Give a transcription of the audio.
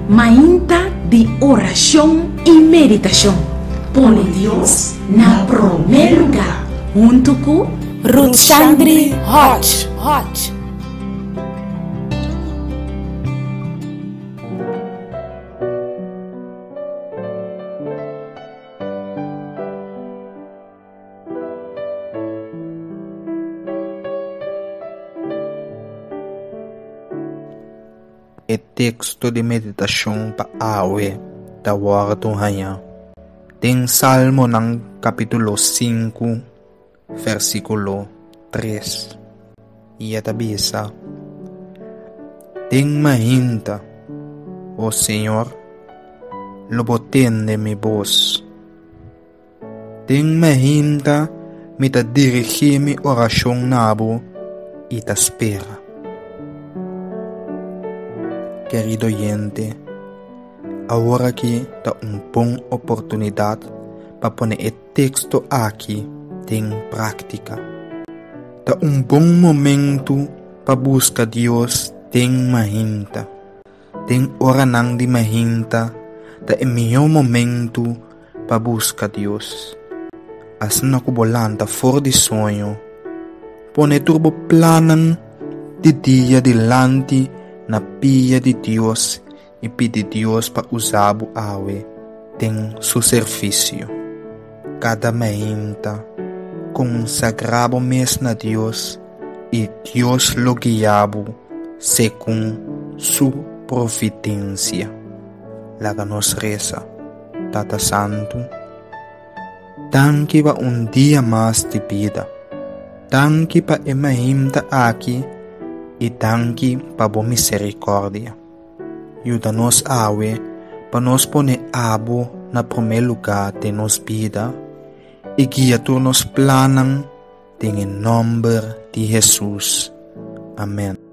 Mainta di orashon i meditashon. Pone Dios na promé lugá huntu ku Ruthshandri Hodge. E teksto di meditashon pa awe ta wòrdu hañá den Salmonan kapítulo sinku, versíkulo tres, i e ta bisa, Den mainta, o señor, lo bo tende mi bos. Den mainta mi ta dirigí mi orashon na bo i ta spera. Kerido oyente, aworaki ta un bon oportunidat pa pone e teksto aki den práktika. Ta un bon momentu pa buska Dios den mainta. Den oranan di mainta ta e mihó momentu pa buska Dios. Asina ku bo lanta for di soño, pone tur bo plannan di dia dilanti na pia di Dios i pidi Dios pa usa bo awe den su servisio. Kada mainta, konsagrá bo mes na Dios i Dios lo guia bo segun su providensia. Laga nos resa. Tata Santu, danki pa un dia mas di bida. Danki pa e mainta aki i danki pa bo misericordia. Yuda nos awe pa nos pone abo na promé lugá den nos bida i guia tur nos plannan den e nòmber di Hesus. Amèn.